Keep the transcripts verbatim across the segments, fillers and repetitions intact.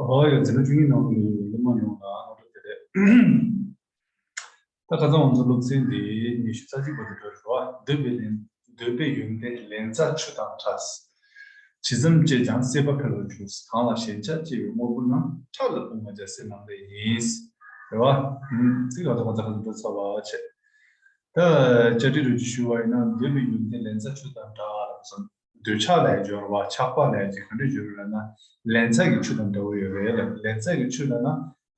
ཨོ་ཡ། འཛིན་གྲྭ་བཅུ་གཉིས་ནང་གི་སློབ་མ་ཡོངས་ལ་སྔ་དྲོ་བདེ་ལེགས། ད་ཁ་སང་ང་ཚོ་སློབ་ཚན་འདི་ཉི་ཤུ་རྩ་གཅིག་པ་དེ་འགྲོ་རེད་བ། འདོད་པའི་ལན། འདོད་པའི་ཡོན་ཏན་ལན་ཚྭ་ཆུ་དང་འདྲ། ཇི་ཙམ་སྤྱད་ཀྱང་སྲེད་པ་འཕེལ་བར་འགྱུར། གང་ལ་ཞེན་ཆགས་སྐྱེ་བའི་དངོས་པོ་རྣམས། ཕྲ་ལ་སྤོང་བ་རྒྱལ་སྲས་རྣམས་ལས་ཡིན། རེད་བ། ཨུམ། ཚིག་ལ་ཐོགས་པ་ཚ་ཁ་འགྲོ་ཚར་བ་བྱས། ད་བཅར་འདྲི་རུ་ཅིག་ཞུ་བ་ཡིན་ན། འདོད་པའི་ཡོན་ཏན་ལན་ཚྭ་ཆུ་དང་འདྲ་ལབ་སོང་། འདོད་ཆགས་ལབ་ཡ་ཅིག་ཡོད་རེད་བ། ཆགས་པ་ལབ་ཡ་ཅིག་ག་འདྲ་ཡོད་རེད་ལབ་ན། ལན་ཚྭ་གི་ཆུ་དང་འདྲ་བོ་ཡོད་རེད་ལབ། ལན་ཚྭ་གི་ཆུ་ལབ་ན།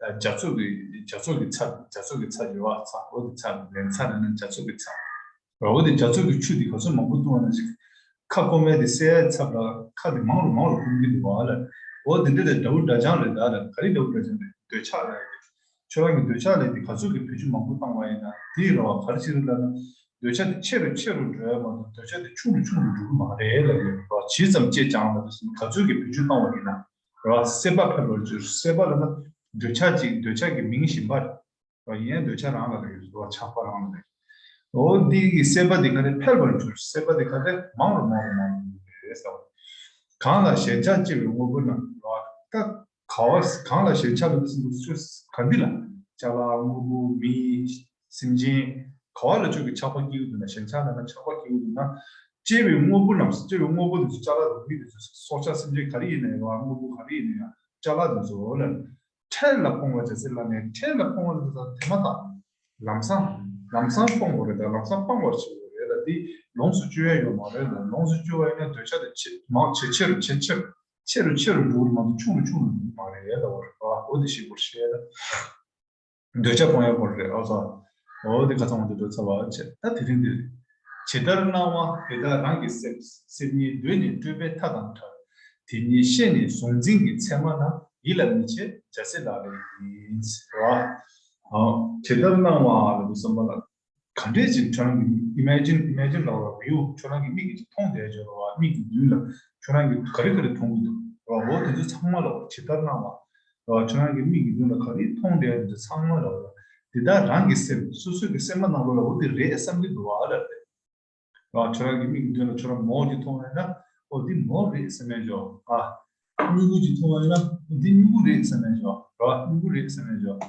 རྒྱ་མཚོ་གི་རྒྱ་མཚོ་གི་ཚྭ། རྒྱ་མཚོ་གི་ཚྭ་ཡོད་བ། ཚྭ། འོ་དེ་ཚྭ། ལན་ཚྭ་ལབ་ན་རྒྱ་མཚོ་གི་ཚྭ། འོ་དེ་རྒྱ་མཚོ་གི་ཆུ་དེ་ག་ཚོད་མང་པོ་བཏུང་བ་ན་ཅིག་ཁ་སྐོམ་པ་དེ་སེལ་ཡ་ཚབ་ལ་ཁ་དེ་མང་རུ་མང་རུ་སྐོམ་གྱི་འདུག་བ་ལབ། འོ་དེ་འདྲ་དེ་འདྲ་བོ་འདྲ་ཅན་རེད་ད་ལབ། ག་རེ་འདྲ་བོ་འདྲ་ཅན་རེད། འདོད་ཆགས་ལབ་ཡ་དེ། ཁྱོད་རང་གི་འདོད་ཆགས་ལབ་དེ་ག་ཚོད་ཀྱི་བེད་སྤྱོད་མང་པོ་བཏང་བ་ཡིན་ན་དེའི་རེད་བ། ག་རེ་བྱེད་རེད་ལབ་ན། འདོད་ཆགས་དེ་ཆེ་རུ་ཆེ་རུ་འགྲོ་ཡ་མ་གཏོགས་འདོད་ཆགས་དེ་ཆུང་རུ་ཆུང་རུ་འགྲོ་གི་མ་རེད་ལབ་ཡོད་རེད་བ། ཇི་ཙམ་སྤྱད་ཀྱང་ལབ་དུས་ཙམ་ག་ཚོད་ཀྱི་བེད་སྤྱོད་བཏང་བ་ཡིན་ན་རེད་བ། སྲེད་པ་འཕེལ་བར་འགྱུར། སྲེད་པ་ལབ་ན་འདོད་ཆགས་ཅིག་འདོད་ཆགས་ཀྱི་མིང་གཞན་པ་རེད་བ། ཡིན་ཡང་འདོད་ཆགས་རང་ལ་རེད་བ། ཆགས་པ་རང་ལ་རེད། འོ་འདི་གི་སྲེད་པ་དེ་ག་རེ་འཕེལ་བར་འགྱུར། སྲེད་པ་དེ་ག་རེ་མང་རུ་མང་རུ་མང་རུ་འགྲོ་གི་རེད་ཟེར་བ། གང་ལ་ཞེན་ཆགས་སྐྱེ་བའི་དངོས་པོ་རྣམས་རེད་བ། ད་ག་བ་གང་ལ་ཞེན་ཆགས་ལ་ཚུལ་ག་འདི་ལ། ཅ་ལག་དངོས་པོ་མི། སེམས་ཅན། ག་བ་ལ་ཆོས་ཀྱི་ཆགས་པ་སྐྱེ་གི་འདུག་ན། ཞེན་ཆགས་ལ་ན་ཆགས་པ་སྐྱེ་གི་འདུག་ན། སྐྱེ་བའི་དངོས་པོ་རྣམས། སྐྱེ་བའི་དངོས་པོ་དེ་ཚོ་ཅ་ལག་དང་མི་དེ་ཚོ་སྲོག་ཆགས་སེམས་ཅན་ག་རེ་ཡིན་ན་ཡང་། དངོས་པོ་ག་རེ་ཡིན་ན་ཡང་ཅ་ལག་དེ་ཚོ་ལ། ཕྲལ་ལ་སྤོང་བ་བྱ་ཚེ་ལ་ནས། ཕྲལ་ལ་སྤོང་བ་ལ་དེ་དེ་མ་ཐག་ལམ་སང་། ལམ་སང་སྤོང་དགོས་རེད་ད། ལམ་སང་སྤང་བར་བྱེད་དགོས་རེད་ད། དེ་ལོངས་སུ་སྤྱོད་ཡ་ཡོད་མ་རེད་ད། ལོངས་སུ་སྤྱོད་པ་ཡིན་ན་འདོད་ཆགས་དེ་ཆེ་མང་ཆེ་ཆེ་རུ་ཆེ་ཆེ་རུ་ཆེ་རུ་ཆེ་རུ་འགྲོ་གི་མ་གཏོགས་ཆུང་རུ་ཆུང་རུ་འགྲོ་གི་མ་རེད་ད། འོ་རེད་ད། འོ་དེ་ཤེས་དགོས་ཤེས་ད། འདོད་ཆགས་སྤོང་ཡ་དགོས་རེད། ཨོ་ཙ། འོ་དེ་ཁ་ཚང་བ་དེ་འགྲོ་ཚར་བ་བྱས། ད་དེ་རིང་འདིར། ཇི་ལྟར་སྣང་བ་དེ་དག་རང་གི་སེམས། སེམས་ཉིད་གདོད་ནས་སྤྲོས་པའི་མཐའ་དང་བྲལ། དེ་ཉིད་ཤེས་ནས་གཟུང་འཛིན་གྱི་མཚན་མ་རྣམས། ཡིད་ལ་མི་བྱེད་རྒྱལ་སྲས་ལག་ལེན་ཡིན་ཟེར་བ། ཨོ། ཇི་ལྟར་སྣང་བ་ལ་དུ་བསམ་པ་ལ། ག་འདྲས་ཅིག་ཁྱོད་རང་གི་ཨི་མེ་ཇིན། ཨི་མེ་ཇིན་ལབ་ར་བིའུ། ཁྱོད་རང་གི་མིག་གིས་ཅིག་མཐོང་བསྡད་ཡོད་ར་བ། མིག་གི་མདུན་ལ་ཁྱོད་རང་གིས་ག་རེ་ག་རེ་མཐོང་གི་འདུག་ར་བ། འོ་དེ་ཚོ་ཚང་མ་ལ་ཇི་ལྟར་སྣང་བ་ར་བ། ཁྱོད་རང་གི་མིག་གི་མདུན་ལ་ག་རེ་མཐོང་བསྡད་ཡོད་འདུག་ཚང་མ་ལ་ར་བ། དེ་དག་རང་གི་སེམས། སོ་སོ་གི་སེམས་པ་ནང་ལོགས་ལ་འོ་དེ་རེད་བསམ་གི་འདུག་བ་ལབ་རེད། ར་བ། ཁྱོད་རང་གི་མིག་གི་མདུན་ལ་ཁྱོད་རང་མོ་ཅིག་མཐོང་བ་ཡིན་ན། འོ་འདི་མོ་རེད་བསམ་ཡ་ཅིག་ཡོད་ཨ། སྨྱུ་གུ་ཅིག་མཐོང་བ་ཡིན་ན། འོ་འདི་སྨྱུ་གུ་རེད་བསམ་ཡ་ཅིག་ཡོད་ར་བ། སྨྱུ་གུ་རེད་བསམ་ཡ་ཅིག་ཡོད།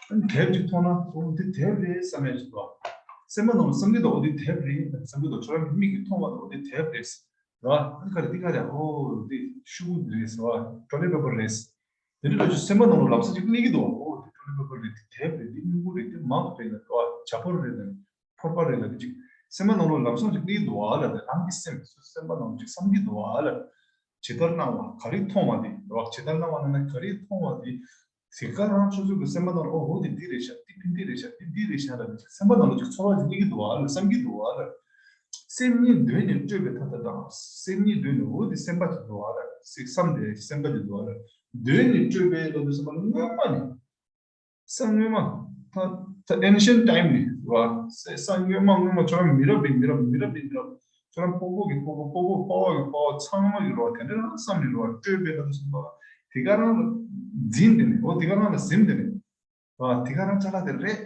ཨ་ནི་དེབ་ཅིག་མཐོང་ན། འོ་འདི་དེབ་རེད་བསམ་ཡ་ཅིག་འདུག་ཨ། སེམས་པ་ནང་ལ་བསམ་གི་འདུག་འོ་འདི་དེབ་རེད་བསམ་གི་འདུག་ཁྱོད་རང་གི་མིག་གིས་མཐོང་བ་དང་འོ་འདི་དེབ་རེད་ཟེར་ར་བ། ཨ་ནི་ག་རེ་འདི་ག་རེ། འོ་འདི་ཤོག་གུ་འདི་རེད་ཟེར་བ། ཊོ་ལེ་པེ་པར་རེད་ཟེར། དེ་འདྲ་ལ་ཅིག་སེམས་པ་ནང་ལ་ལམ་སང་ཅིག་སླེབས་ཀྱི་འདུག་འོ་འདི་ཊོ་ལེ་པེ་པར་རེད། འདི་དེབ་རེད། འདི་སྨྱུ་གུ་རེད། འདི་མག་རེད་ལ་འགྲོ་བ། བྱ་ཕོར་རེད་ལ། ཕོར་པ་རེད་ལ། དེ་ཅིག་སེམས་པ་ནང་ལོགས་ལམ་སང་ཅིག་སླེབས་འདུག་བ་ལ། དེ་རང་གི་སེམས་སུ་སེམས་པ་ནང་ཅིག་བསམ་གྱི་འདུག་བ་ལ། ཇི་ལྟར་སྣང་བ་ག་རེ་མཐོང་བ་དེ་རེད་བ། ཇི་ལྟར་སྣང་བ་ལབ་ན་ག་རེ་མཐོང་བ་དེ། དེ་ག་རང་ཆུ་ཚོད་ཀྱི་སེམས་པ་ནང་ལ་འོ་འོ་དེ་འདི་རེད་ཤག་འདི་འདི་རེད་ཤག་འདི་འདི་རེད་ཤག་ལབ་ནས་སེམས་པ་ནང་ལ་ཅིག་ཚོར་བ་ཅིག་སླེབས་ཀྱི་འདུག་བ་ལ། བསམ་གྱི་འདུག་བ་ལ། སེམས་ཉིད་གདོད་ནས་སྤྲོས་པའི་མཐའ་དང་བྲལ། སེམས་ཉིད་གདོད་ནས། འོ་དེ་སེམས་པ་ཅིག་འདུག་བ་ལ། སེམས་བསམ་དེ་སེམས་པ་ཅིག་འདུག་བ་ལ། གདོད་ནས་སྤྲོས་པའི་ལབ་དུས་སེམས་པ་ལ་སྔོན་མ་ནས། ས་སྔོན་མ། ད་ད་ancient time ནས་རེད་བ། ས་ས་སྔོན་མ་སྔོན་མ་ཁྱོད་རང་མི་རབས་རེད། མི་རབས་མི་རབས་ནས་མི་རབས། ཁྱོད་རང་ཕོ་བོ་གི་ཕོ་བོ། ཕོ་བོ་ཕོ་བོ་གི་ཕོ་བོ་ཚང་མ་གི་རེད་བ། དེ་འདྲ་རང་བསམ་ནས་རེད་བ། སྤྲོས་པའི་ལབ་དུས་ཙམ་པ་དེ་ག་རང་ལ་འཛིན་བསྡད་ནས། འོ་དེ་ག་རང་ལ་ཟིན་བསྡད་ནས། རེད་བ། དེ་ག་རང་ཅ་ལག་དེ་རེད་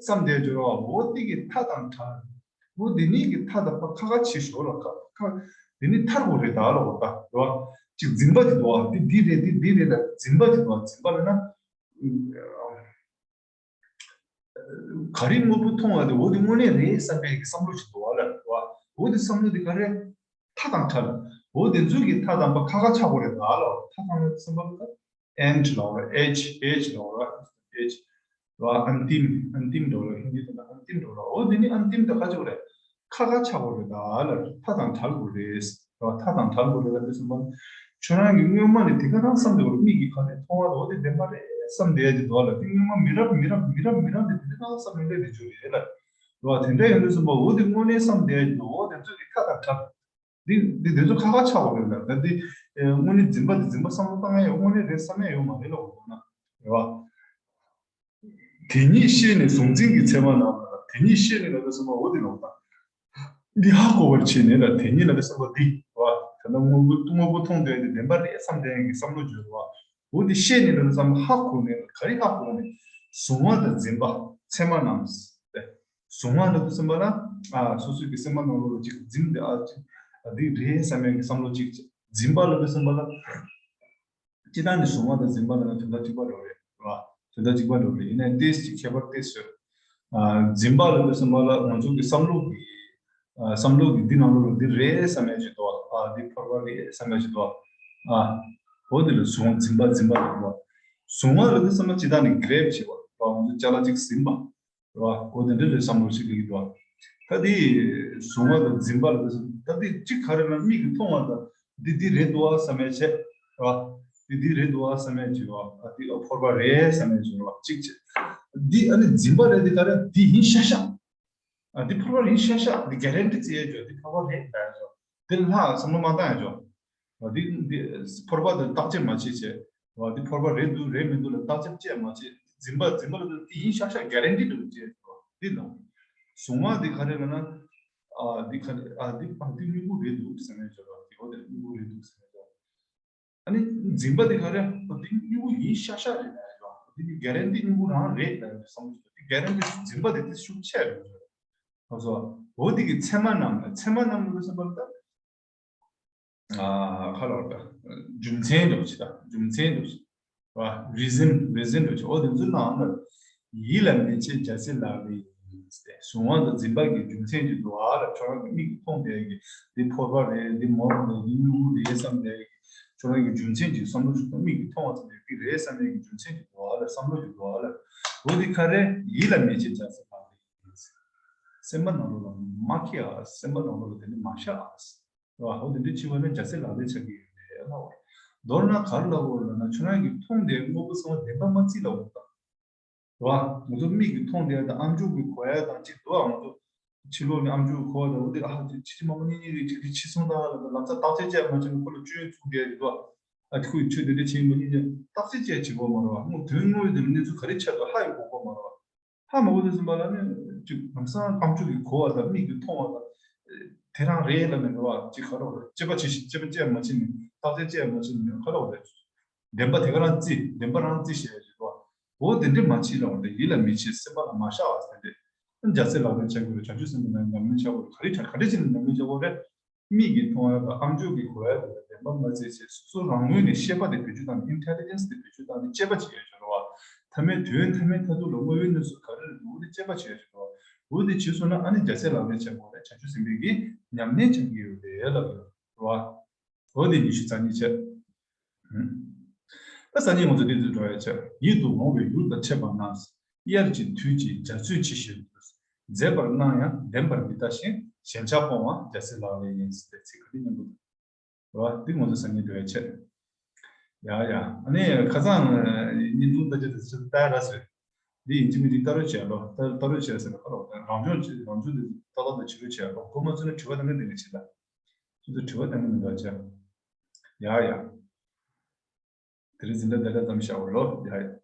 བསམ་བསྡད་ཡོད་རེད་བ། འོ་དེ་གི་མཐའ་དང་བྲལ། འོ་དེ་གཉིས་ཀྱི་མཐའ་དང་ཕར་ཁ་ཁ་ཕྱེ་ཞོར་ལ་ཁ་ཁ་དེ་ནི་ཐར་དགོས་རེད་ད་ལབ་པ་རེད་བ། ཅིག་འཛིན་པ་ཅིག་འདུག་བ། དེ་འདི་རེད། དེ་འདི་རེད་ལ་འཛིན་པ་ཅིག་འདུག་བ། འཛིན་པ་ལབ་ན། ག་རེ་དངོས་པོ་མཐོང་བ་དེ་འོ་དེ་དངོས་གནས་རེད་བསམ་པའི་བསམ་བློ་ཞིག་འདུག་བ་ལ་རེད་བ། འོ་དེ་བསམ་བློ་དེ་ག་རེ། མཐའ་དང་བྲལ། འོ་དེ་ཚོ་གི་མཐའ་དང་པ་ཁ་ཁ་ཆགས་པ་རེད་ད་ལ། མཐའ་དང་བསམ་པ་ལ་end ལབ་ར། H H ལབ་ར། H ར། अंतिम अंतिम འགྲོ་ར། ཧིན་དི་དང་अंतिम འགྲོ་ར། འོ་དེ་ནི་अंतिम དེ་ག་ཅིག་རེད། ཁ་ཁ་ཆགས་པ་རེད་ད་ལ། མཐའ་དང་བྲལ་དགོས་རེད། ར། མཐའ་དང་བྲལ་དགོས་རེད་ལབ་དུས་ཙམ་པ། ཁྱོད་རང་གིས་སྔོན་མ་ནས་དེ་ག་རང་བསམ་བསྡད་པ་རེད། མིག་གིས་ག་རེ་མཐོང་བ་དང་འོ་དེ་བདེན་པ་རེད་བསམ་བསྡད་ཡ་ཅིག་འདུག་ལ། དེ་སྔོན་མ་མི་རབས་མི་རབས་མི་རབས་མི་རབས་ནས་དེ་འདྲ་རང་བསམ་ནས་སླེབས་བསྡད་ཆོག་རེད་ལ། ར། དེ་འདྲ་ཡིན་དུས་ཙམ་པ་འོ་དེ་དངོས་གནས་བསམ་བསྡད་ཡ་ཅིག་འདུག་འོ་དེ་ཚོ་གི་མཐའ་དང་བྲལ། འདི་འདི་དེ་ཚོ་ཁ་ཁ་ཆགས་པ་རེད་ལ། ད་འདི་དངོས་གནས་འཛིན་པ་འདི་འཛིན་པ་བསམ་བློ་བཏང་ཡ་ཡོད། དངོས་གནས་རེད་བསམ་ཡ་ཡོད་མ་རེད་ལ། འོ་ན་རེད་བ། དེ་ཉིད་ཤེས་ནས་གཟུང་འཛིན་གྱི་མཚན་མ་རྣམས་ལ། དེ་ཉིད་ཤེས་ནས་ལབ་པའི་བསམ་པ་འོ་དེ་ལ་འོ་ད། འདི་ཧ་གོ་བར་བྱས་ནས་ལ། དེ་ཉིད་ལབ་པའི་བསམ་པ་འདི་བ། ད་ལྟ་དངོས་པོ་དངོས་པོ་མཐོང་བསྡད་དེ་བདེན་པ་རེད་བསམ་བསྡད་མཁན་གྱི་བསམ་བློ་བརྗོད་རེད་བ། འོ་འདི་ཤེས་ནས་ལབ་པའི་བསམ་པ་ཧ་གོ་ནས་ག་རེ་ཧ་གོ་ནས། གཟུང་བ་དང་འཛིན་པ་མཚན་མ་རྣམས་ཏེ། གཟུང་བ་ལབ་པའི་བསམ་པ་ལ། ཨ་སོ་སོའི་གི་སེམས་པ་ནང་ལོགས་ལ་ཅིག་འཛིན་ཏེ། ཨ་ཅིག་ཨ་འདི་རེད་བསམ་མཁན་གྱི་བསམ་བློ་ཅིག་འཛིན་པ་ལབ་པའི་བསམ་པ་ལ། སྤྱིར་བཏང་ནི་གཟུང་བ་དང་འཛིན་པ་ལ་ནི་དོན་དག་གཅིག་པ་འདྲ་བོ་རེད། རེད་བ། དོན་དག་གཅིག་པ་འདྲ་བོ་རེད། ཡིན་ནའི་ཏོག་ཙམ་ཁྱད་པར་ཏོག་ཙམ་ཡོད། ཨ། འཛིན་པ་ལ་དུས་ཙམ་པ་ལ་ང་ཚོ་གི་བསམ་བློ་གི། ཨ། བསམ་བློ་གི་འདི་ནང་ལོགས་ལ་འདི་རེད་བསམ་ཡ་ཅིག་འདུག་བ། ཨ། འདི་ཕོར་པ་རེད་བསམ་ཡ་ཅིག་འདུག་བ། ཨ། འོ་དེ་ལ་གཟུང་འཛིན་པ་འཛིན་པ་ལ་འདུག་བ། གཟུང་བ་ལ་དུས་ཙམ་པ་སྤྱིར་བཏང་ནི་གྷ་རེབ་བྱེད་པ། ང་ཚོ་ཅ་ལག་ཅིག་ཟིན་པ། རེད་བ། འོ་དེ་འདྲ་རེད་བསམ་བློ་ཞིག་སླེབས་ཀྱི་འདུག་བ། ད་དེ་གཟུང་བ་དང་འཛིན་པ་ལ་དེ་ད་དེ་གཅིག་ག་རེ་ལབ་ན་མིག་གིས་མཐོང་བ་དང་འདི་འདི་རེད་འདུག་བ་བསམ་ཡ་བྱས། རེད་བ། འདི་འདི་རེད་འདུག་བ་བསམ་ཡ་བྱས། རེད་བ། ཨ། འདི་ཨ་ཕོར་པ་རེད་བསམ་ཡ་བྱས། རེད་བ། གཅིག་བྱས། འདི་ཨ་ནི་འཛིན་པ་རེད། འདི་ག་རེ། འདི་ཡིན་ཤག་ཤག། ཨ། འདི་ཕོར་པ་ཡིན་ཤག་ཤག། འདི་གྷ་རན་ཊི་བྱེད་ཡ་བྱས། འདི་ཕོར་པ་རེད་ལབ་ཡ་བྱས། དེ་ལྷག་བསམ་བློ་མ་བཏང་ཡ་ཆོག་འདི་འདི་ཕོར་པ་དེ་བརྟག་དཔྱད་མ་བྱེད་བྱས། འདི་ཕོར་པ་རེད་འདུག་རེད་མི་འདུག་ལ་བརྟག་དཔྱད་བྱེད་མ་བྱེད། འཛིན་པ་འཛིན་པ་ལ་འདི་ཡིན་ཤག་ཤག་གྷ་རན་ཊི་འདྲ་བོ་བྱས་འདི་ལ། གཟུང་བ་འདི་ག་རེ་ལབ་ན། ཨ། འདི་ག་རེ། ཨ། འདི་ཨ་འདི་སྨྱུ་གུ་རེད་འདུག་ཟེར་ནས་བརྗོད་པ། འདི་འོ་དེ་སྨྱུ་གུ་རེད་འདུག་ཟེར་ནས་བརྗོད། ཨ་ནི་འཛིན་པ་འདི་ག་རེ། ཨ། འདི་སྨྱུ་གུ་ཡིན་ཤག་ཤག་རེད་ལབ་ཡ་ཆོག་འདི་གྷ་རན་ཊི་སྨྱུ་གུ་རང་རེད་ལབ་ཡ་བསམ་བློ་ཞིག་འདུག་འདི་གྷ་རན་ཊི་འཛིན་པ་འདི་དེ་ཤུགས་ཆེ་རེད་བརྗོད། ཨ་སོ། འོ་དེ་གི་ཚད་མ་རྣམས་ལ། ཚད་མ་རྣམས་ལ་ཟེར་བ་ལ་ད། ཨ། ཁ་ལོ་ད། རྒྱུ་མཚན་འདྲ་བོ་ཅིག་ད། རྒྱུ་མཚན་འདྲ་བོ་ཅིག་བ། རི་ཟན། རི་ཟན་འདྲ་བོ་ཅིག་འོ་དེ་ཚོ་ནང་ལ། ཡིད་ལ་མི་བྱེད་རྒྱལ་སྲས་ལག་ལེན་ཡིན་ཟེར། གཟུང་བ་དང་འཛིན་པ་གི་རྒྱུ་མཚན་ཅིག་འདུག་ཨ་ལ། ཁྱོད་རང་གི་མིག་གིས་མཐོང་བསྡད་ཀྱི་འདི་ཕོར་པ་རེད། འདི་མོག་རེད། འདི་སྨྱུ་གུ་རེད་བསམ་བསྡད་ཀྱི། ཁྱོད་རང་གི་རྒྱུ་མཚན་ཅིག་བསམ་བློ་ཞིག་གཏོང་། མིག་གིས་མཐོང་བ་ཙམ་ལས་འདི་རེད་བསམ་ཡས་ཀྱི་རྒྱུ་མཚན་ཅིག་འདུག་ཨ་ལ། བསམ་བློ་ཞིག་འདུག་ཨ་ལ། འོ་འདི་ག་རེ། ཡིད་ལ་མི་བྱེད་རྒྱལ་སྲས་ལག་ལེན་ཡིན་ཟེར། སེམས་པ་ནང་ལོགས་ལ་མ་འཁྱེར་ཨ། སེམས་པ་ནང་ལོགས་ལ་དེ་ནི་མ་བཞག་ཨ། རེད་བ། འོ་དེ་འདྲ་བྱས་པ་ན་རྒྱལ་སྲས་ལག་ལེན་ཆགས་ཀྱི་ཡོད་རེད་ལབ་པ། མདོར་ན་ག་རེ་ལབ་དགོས་ལབ་ན། ཁྱོད་རང་གིས་མཐོང་བསྡད་དངོས་པོ་ཚང་མ་བདེན་པ་མ་བརྩིས་ལབ་དགོས་ད། རེད་བ། ང་ཚོ་མིག་གིས་མཐོང་བསྡད་དང་ཨ་མཆོག་གིས་གོ་ཡ་དང་གཅིག་འདུག་ཨ། ང་ཚོ་ཕྱི་ལོགས་ནས་ཨ་མཆོག་གིས་གོ་བ་དང་། འོ་དེ་ཨ་ཅི་ཅི་མ་མ་གཉིས་གཉིས་རེད། ཅིག་དེ་ཕྱི་སོང་ད་ལབ་ད་ལབ་ཙང་བརྟག་དཔྱད་བྱས་མ་བྱས་ནས་ཁོ་ལ་སྐྱོན་བཙུགས་བསྡད་ཡོད་དོ། ཨ་ཁོས་ཁྱོད་དེ་འདྲ་བྱས་མ་ཉིན་ནས་བརྟག་དཔྱད་བྱས་བྱེད་དགོས་མ་རེད་བ། དངོས་དོན་དངོས་ཡོད་དེ་ལ་གནས་ཚུལ་ག་རེ་ཆགས་འདུག་ཧ་ཡང་གོ་དགོས་མ་རེད་བ། ཧ་མ་གོ་དུས་ཙམ་པ་ལ་ནི་ཅིག་ལམ་སང་ཨ་མཆོག་གིས་གོ་བ་དང་མིག་གིས་མཐོང་བ་དང་། དེ་རང་རེད་ལབ་ནས་རེད་བ། ཅིག་ག་རེ་རེད། དཔྱད་པ་བྱེད་ཤིག་དཔྱད་པ་བྱས་མ་བྱས་ནས་བརྟག་དཔྱད་བྱས་མ་བྱས་ནས་ག་རེ་རེད། བདེན་པ་དེ་ག་རང་བརྩི། བདེན་པ་རང་བརྩི་ཞེས་རེད་བ། འོ་དེ་འདྲ་མ་བྱེད་ལབ་པ་དང་། ཡིད་ལ་མི་བྱེད། སེམས་པ་ལ་མ་བཞག་པ་ཟེར་ཏེ། རྒྱལ་སྲས་ལག་ལེན་བྱ་དགོས་རེད། བྱང་ཆུབ་སེམས་དཔའི་ནང་ཉམས་ལེན་བྱ་དགོས་རེད། ག་རེ་བྱ། ག་འདྲ་བྱས་ནས་ཉམས་ལེན་བྱ་དགོས་རེད། མིག་གིས་མཐོང་ཡ་དང་ཨ་མཆོག་གིས་གོ་ཡ་དེ་ལ་བདེན་པ་མ་བརྩིས་བྱས། སོ་སོ་རང་ངོས་ནས་ཤེས་པ་དེ་བེད་སྤྱོད་བཏང་ནས། ཨིན་ཊེ་ལི་ཇེན་སི་དེ་བེད་སྤྱོད་བཏང་ནས་དཔྱད་པ་བྱེད་ཡ་བྱེད་རོགས། ཐ་མའི་དོན་ཐ་མའི་མཐར་ཐུག་ལ་དངོས་ཡོད་གནས་ཚུལ་ག་རེ་རེད་འདུག་དེ་དཔྱད་པ་བྱེད་ཡ་བྱེད་རོགས། འོ་དེ་བྱས་སོང་ན་ཨ་ནི་རྒྱལ་སྲས་ལག་ལེན་བྱེད་དགོས་རེད། བྱང་ཆུབ་སེམས་དཔའི་གི་ཉམས་ལེན་བྱེད་ཀྱི་ཡོད་རེད་ལབ་ཡོད་རེད་བ། འོ་དེ་ཉི་ཤུ་རྩ་གཉིས་བྱས། ད་སང་ཉིན་ང་ཚོ་འདི་ཚོ་འགྲོ་ཡ་བྱས། ཡིད་དུ་འོང་བའི་ཡུལ་དང་ཕྱད་པ་ན། དབྱར་གྱི་དུས་ཀྱི་རྒྱ་མཚོའི་ཕྱི་བཞིན་དུ། མཛེས་པར་སྣང་ཡང་བདེན་པར་མི་ལྟ་ཞིང་། ཞེན་ཆགས་སྤོང་བ་རྒྱལ་སྲས་ལག་ལེན་ཡིན་ཟེར་ཏེ་ཚིག་ག་དེ་སྙན་པོ་འདུག་རེད་བ། འདི་ང་ཚོ་སང་ཉིན་འགྲོ་ཡ་བྱས། ཡ་ཡ། ཨ་ནི་ཁ་སང་བརྙན་ཐུང་ལྟ་ཅི་དེ་ཚོ་ལྟ་ར་ཟེར། འདི་ཡིན་གཅིག་མིན་གཅིག་ལྟ་རོགས་བྱས་ལོ། ལྟ་ལྟ་རོགས་བྱས་ཟེར་ན་ཁ་རོགས། རང་སྦྱོང་བྱེད། རང་སྦྱོང་དེ་ཏག་ཏག་ཏག་བྱེད་རོགས་བྱས་ལོ། གོ་མ་ཚོད་ན་དྲི་བ་དང་འདི་ནས་བྱེད་ད། ཁྱོད་ཚོ་དྲི་བ་དང་འདི་མི་འདུག་བྱས། ཡ་ཡ། དེ་རིང་འཛིན་གྲྭ་དེ་འདྲ་ཙམ་བཞག་གོ་ལོ། ཡ་ཡ།